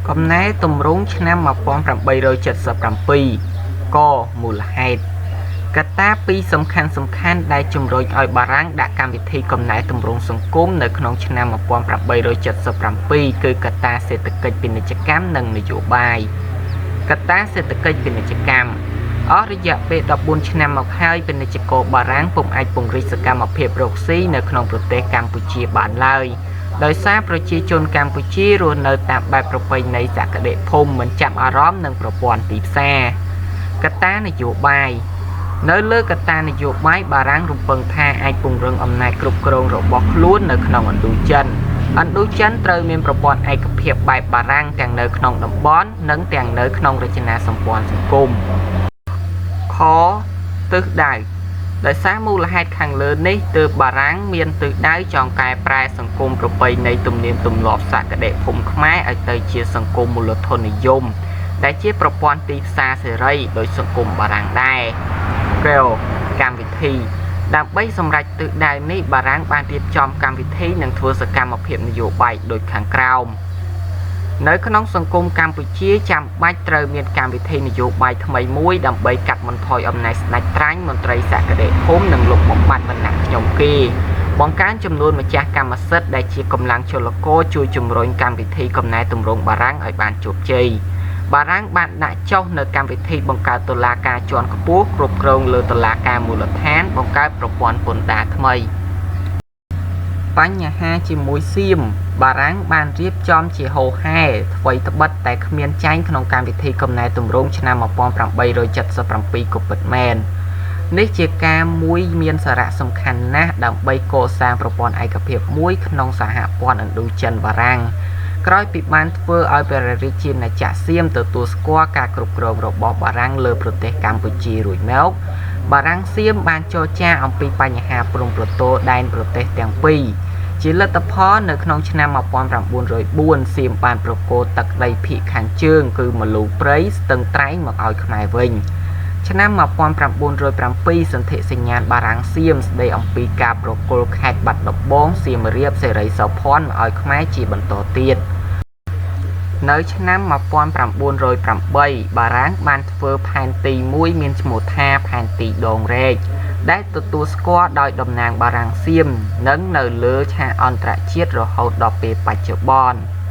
កំណែទម្រង់ឆ្នាំ1877កមូលហេតុកត្តាពីរសំខាន់ៗដែលជំរុញឲ្យបារាំងដាក់កម្មវិធីកំណែទម្រង់សង្គមនៅក្នុងឆ្នាំ1877គឺកត្តាសេដ្ឋកិច្ចពាណិជ្ជកម្មនិងនយោបាយកត្តាសេដ្ឋកិច្ចពាណិជ្ជកម្មអស់រយៈពេល14ឆ្នាំមកហើយពាណិជ្ជករបារាំងពុំអាចពង្រីកសកម្មភាពរកស៊ីនៅក្នុងប្រទេសកម្ពុជាបានឡើយដោយសារប្រជាជនកម្ពុជារស់នៅតាមបែបប្រពៃណីសក្តិភូមិមិនចាប់អារម្មណ៍នឹងប្រព័ន្ធទីផ្សារកត្តានយោបាយនៅលើកត្តានយោបាយបារាំងរំពឹងថាអាចពង្រឹងអំណាចគ្រប់គ្រងរបស់ខ្លួននៅក្នុងឥណ្ឌូចិនឥណ្ឌូចិនត្រូវមានប្រព័ន្ធឯកភាពបែបបារាំងទាំងនៅក្នុងតំបន់និងទាំងនៅក្នុងរចនាសម្ព័ន្ធសង្គមខទិសដៅដោយសារមូលហេតុខាងលើនេះទើបបារាំងមានទិសដៅចង់កែប្រែសង្គមប្រពៃណីទំនៀមទម្លាប់សក្តិភូមិខ្មែរឲ្យទៅជាសង្គមមូលធននិយមដែលជាប្រព័ន្ធទីផ្សារសេរីដោយសង្គមបារាំងដែរកែវកម្មវិធីដើម្បីសម្រេចទិសដៅនេះបារាំងបានរៀបចំកម្មវិធីនិងធ្វើសកម្មភាពនយោបាយដូចខាងក្រោមនៅក្នុងសង្គមកម្ពុជាចាំបាច់ត្រូវមានកម្មវិធីនយោបាយថ្មីមួយដើម្បីកាត់បន្ថយអំណាចស្ដេចត្រាញ់មន្ត្រីសក្តិភូមិនិងលុបបំបាត់វណ្ណៈខ្ញុំគេបង្កើនចំនួនម្ចាស់កម្មសិទ្ធិដែលជាកម្លាំងចលករជួយជំរុញកម្មវិធីកំណែទម្រង់បារាំងឲ្យបានជោគជ័យបារាំងបានដាក់ចុះនៅកម្មវិធីបង្កើតតុលាការជាន់ខ្ពស់គ្រប់គ្រងលើតុលាការមូលដ្ឋានបង្កើតប្រព័ន្ធពន្ធដារថ្មីបញ្ហាជាមួយសៀមបារាំងបានរៀបចំជាហូរហែថ្វីត្បិតតែគ្មានចែងក្នុងកម្មវិធីកំណែទម្រង់ឆ្នាំ1877ក៏ពិតមែននេះជាការមួយមានសារៈសំខាន់ណាស់ដើម្បីកសាងប្រព័ន្ធឯកភាពមួយក្នុងសហព័ន្ធឥណ្ឌូចិនបារាំងក្រោយពីបានធ្វើឲ្យព្រះរាជាណាចក្រសៀមទទួលស្គាល់ការគ្រប់គ្រងរបស់បារាំងលើប្រទេសកម្ពុជារួចមកបារាំងសៀមបានចរចាអំពីបញ្ហាព្រំប្រទល់ដែនប្រទេសទាំងពីរជាលទ្ធផលនៅក្នុងឆ្នាំ1904សៀមបានប្រគល់ទឹកដីភាគខាងជើងគឺមលូព្រៃស្ទឹងត្រែងមកឲ្យខ្មែរវិញឆ្នាំ1907សន្ធិសញ្ញាបារាំងសៀមស្ដីអំពីការប្រគល់ខេត្តបាត់ដំបងសៀមរាបសិរីសោភ័ណ្ឌមកឲ្យខ្មែរជាបន្តទៀតនៅឆ្នាំ1908បារាំងបានធ្វើផែនទីមួយមានឈ្មោះថាផែនទីដងរែកដែលទទួលស្គាល់ដោយតំណាងបារាំងសៀមនិងនៅលើឆាកអន្តរជាតិរហូតដល់ពេលបច្ចុប្បន្ន។